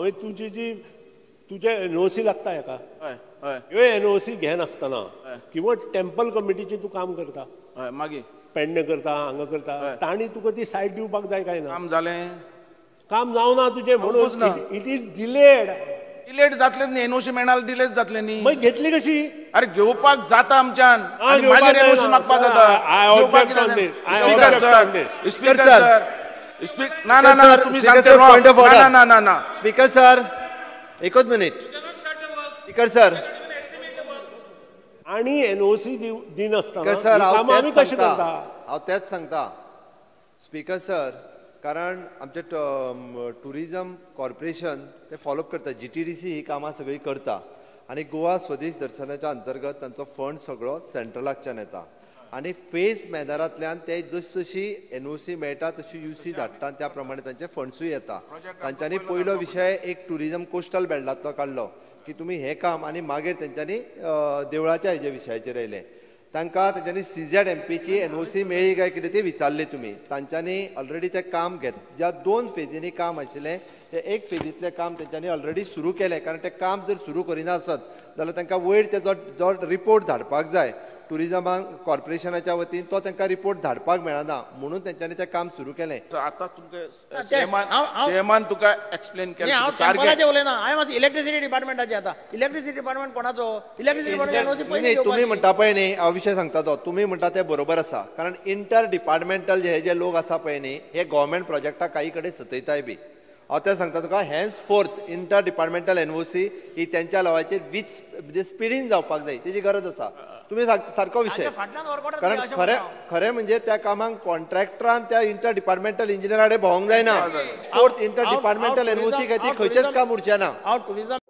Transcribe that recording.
हांवें तुजी जी तुजे एनओसी लागता हेका, ह्यो एनओसी घेनासतना किंवा टेम्पल कमिटीचे तूं काम करता, मागीर पेडणे करता, हांगा करता, तांणी तुका ती सायट दिवपाक जाय काय ना? काम जालें, काम जावना तुजें, म्हणून it is delayed. Delayed जातलें न्ही, एनओसी मेळना डिलेच जातलें न्ही. मागीर घेतली कशी? अरे घेवपाक जाता आमच्यान, मागीर एनओसी मागपाक जाता. स्पीकर सर, ना ना ना, तुम्ही सांगते पॉइंट ऑफ ऑर्डर. ना ना ना ना स्पीकर सर, एकच मिनिट स्पीकर सर. आणि एनओसी दिनासतना सर हांव तेच सांगता स्पीकर सर, कारण आमचे टुरिजम कॉर्पोरेशन ते फॉलोअप करता, GTDC ही कामां सगळीं करता आनी गोवा स्वदेश दर्शनाच्या अंतर्गत तांचो फंड सगळो सेंट्रलाकच्यान येता आनी फेज मॅनरांतल्यान ते जशी जशी एनओसी मेळटा तशी यूसी धाडटा, त्या प्रमाणे तांचे फंड्सूय येता. तांच्यांनी पयलो विशय एक टुरिजम कोस्टल बेल्टांतलो काडलो की तुमी हें काम, आनी मागीर तेंच्यांनी देवळाच्या हेजे विशयाचेर येयले. तांकां तेंच्यांनी CZMPची एनओसी मेळ्ळी काय कितें ती विचारली तुमी. तांच्यांनी ऑलरेडी तें काम घेत, ज्या 2 फेजींनी काम आशिल्लें तें एक फेजींतलें काम तेंच्यांनी ऑलरेडी सुरू केलें, कारण तें काम जर सुरू करिना आसत जाल्यार तांकां वयर तेजो जो रिपोर्ट धाडपाक जाय टुरिजमाक कॉर्पोरेशनाच्या वतीन, तो तांकां रिपोर्ट धाडपाक मेळना म्हणून तेंच्यांनी तें काम सुरू केलें. आतां तुमकां सीएमान तुका एक्सप्लेन केलें. हांव टेम्पलाचें उलयना, हांवें इलेक्ट्रिसिटी डिपार्टमेंटाचें. आतां इलेक्ट्रिसिटी डिपार्टमेंट कोणाचो? इलेक्ट्रिसिटी डिपार्टमेंट तुमी म्हणटा पळय न्ही, हांव विशय सांगता तो तुमी म्हणटा तें बरोबर आसा, कारण इंटर डिपार्टमेंटल हे जे लोक आसा पळय न्ही, हे गव्हर्मेंट प्रोजेक्टाक काही कडेन सतयताय बी. हांव तें सांगता तुका, henceforth inter departmental NOC ही तेंच्या लेवलाचेर वीज म्हणजे स्पिडीन जावपाक जाय, तेजी गरज आसा. तुम्ही सारको विशय, कारण खरें खरें म्हणजे त्या कामाक कॉन्ट्रॅक्टरान त्या इंटर डिपार्टमेंटल इंजिनियरा कडेन भोंवंक जायना. फोर्थ इंटर डिपार्टमेंटल एनओसी खातीर खंयचेंच काम उरचें ना. हांव टुरिजम